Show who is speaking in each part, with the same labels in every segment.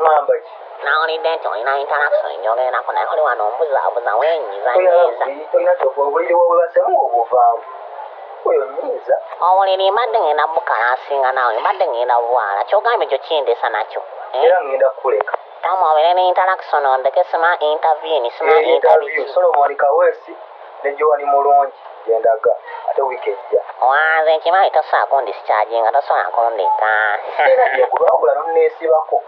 Speaker 1: Oŋŋamba ki?
Speaker 2: Nawulidde nti olina interaction gyogendako, naye oli wano ombuzaabuza, wenyiza nyiiza.
Speaker 1: Tolina kyofa, obuliri bwobwebasemu obuvaamu oyo nyiiza.
Speaker 2: Obuliri mbadde ngenda bukalasinga, naawe mbadde ngenda bwala, kyogambye ekyo kindesa nakyo, eh?
Speaker 1: Era ŋŋenda kukuleka.
Speaker 2: Tamu obeere ne interaction, ondeke sima intervene sima.
Speaker 1: Interview Solomon Kaweesi ne Joani Mulungi gyendaga ate wiiki ejja.
Speaker 2: Wanze nkimanyi tosobola kundischarginga, tosobola kundeka.
Speaker 1: Era gyekuba wabula nonneesibako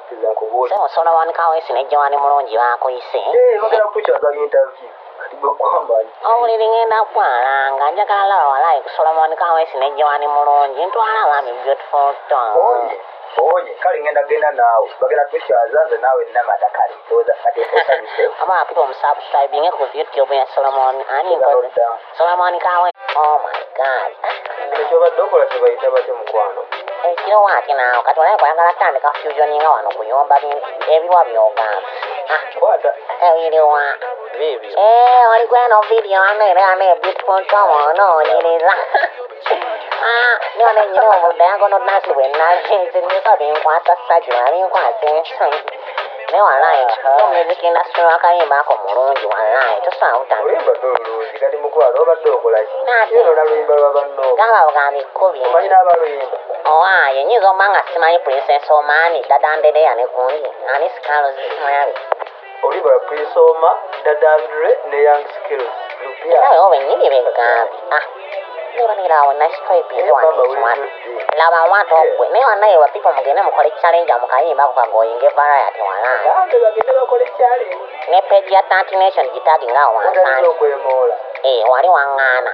Speaker 1: kize nkubuulira.
Speaker 2: Sebo Solomon Kaweesi ne Joani Mulungi bakuyise?
Speaker 1: Eh, bagenda kutukyaza interview, kati gwe gwamba nti
Speaker 2: Obuliri ngenda bwalanga, njagala laba walayi ku Solomon Kaweesi ne Joani Mulungi, ntwala abaami beautiful tom.
Speaker 1: Onye onye, kale ngenda genda naawe, bagenda tukyaza nze naawe namata, kale ndowooza kati osanyuse.
Speaker 2: Aba people musubscribing ku YouTube ya Solomon ani nkoze.
Speaker 1: Noddamu.
Speaker 2: Solomon Kawe, oh my God.
Speaker 1: Kino kyobadde okola kyebayita batya, mukwano?
Speaker 2: Ekiro waati naawe kati olabe kwayagala tandika fusion nga wano kuyomba bintu ebiwa byogamba. Ah,
Speaker 1: kwata.
Speaker 2: Ebiriwa?
Speaker 1: Biibyo.
Speaker 2: Eh, oli kweno video ane ane beautiful tom onoonyereza. Ah, niba nenyini omu diagonal dance bwe nali nisa binkwasa sajula binkwasa ensonyi. Naye walayi yo music industry wakayimba ako mulungi, walayi tosobola butandika.
Speaker 1: Oluyimba dde olulungi. Kati mukwano, obadde okola ki?
Speaker 2: Nate.
Speaker 1: Era oluyimba lwa banno.
Speaker 2: Gamba bugambi kkubye.
Speaker 1: Omanyi n'abaluyimba?
Speaker 2: Owaaye nyinza okuba nga simanyi Princess Omani, Dadandereya ne gundi ani Scalos simanyi.
Speaker 1: Oluyimba lwa Prince Omar, Dadandre ne Young Skills lupya.
Speaker 2: Era wewo bennyini begambye, ah, nibaniraawo nice.
Speaker 1: Era pamba
Speaker 2: Wano
Speaker 1: wejjudde.
Speaker 2: Laba watu ogwe naye wannaye wa people mugende mukole challenge mukayimba ako kagoyinge variety walayi.
Speaker 1: Gambe bagende bakole challenge.
Speaker 2: Ne page ya Tanti Nation gitagi nga
Speaker 1: Otaliza
Speaker 2: wansange.
Speaker 1: okwemoola.
Speaker 2: Eh, wali waŋŋaana.